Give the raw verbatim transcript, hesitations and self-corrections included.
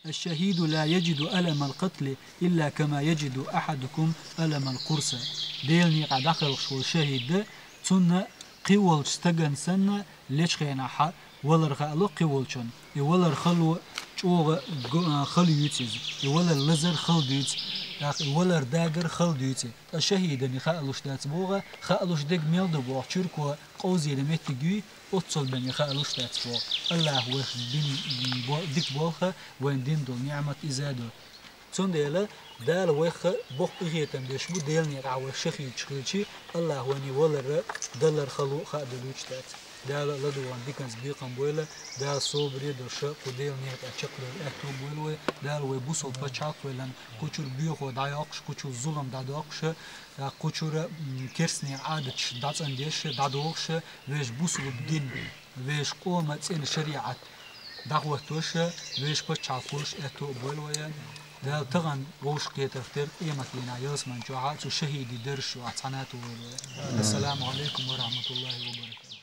الشهيد لا يجد ألم القتل إلا كما يجد أحدكم ألم القرصة. Делан некъа дӀакхелхаш вола шахӀид, цунна кхы волча стагана санна, лечкъа хенахь валар хаало кхы волчунна. И валар хало чӀогӀа го-, а, хала юьйцу иза. И валар лазар хала дуьйцу. ТӀаккха и валар дагар хала дуьйцу. Ткъа шахӀидана хаалуш дац боху, хаалуш дерг мел ду боху, чуьрко къовзийна меттиг юй, оццул бен хаалуш дац боху. АллахӀа вайх дин, бо-, дика болх, вайна дина долу ниӀмат иза а ду. Цундела Дала вайх боккха къинхетам беш бу, Делан некъахь вай шахӀидаш хилча, АллахӀа вайна валар, далар хало а хаа долуьйтуш дац. Дала ладугӀун диканца бекхам бойла, Дала собаре а долуш, кху Делан некъа тӀехь чекхдовла аьтту а бойла вай, Дала вай бусалба пачхьалкх а кхоьллина, кху чуьра боьхо дӀайоккхуш, кху чуьра зулам дӀадоккхуш, кху чуьра, м, керстанийн Ӏадаташ дӀацӀандеш, дӀадохуш, вешан бусалба дин, вешан къоман цӀена шариӀат дӀахӀоттош, вешан пачхьалкх кхуллуш аьтту а бойла вай. Дала тахана вовшахкхетарх тера къематдийнахь ялсамани чохь а цу шахӀидийн даржаш чохь цхьаьна а тухийла вай. Ассаламу Ӏалайкум ва рахьматуллахӀи ва баракатухӀ.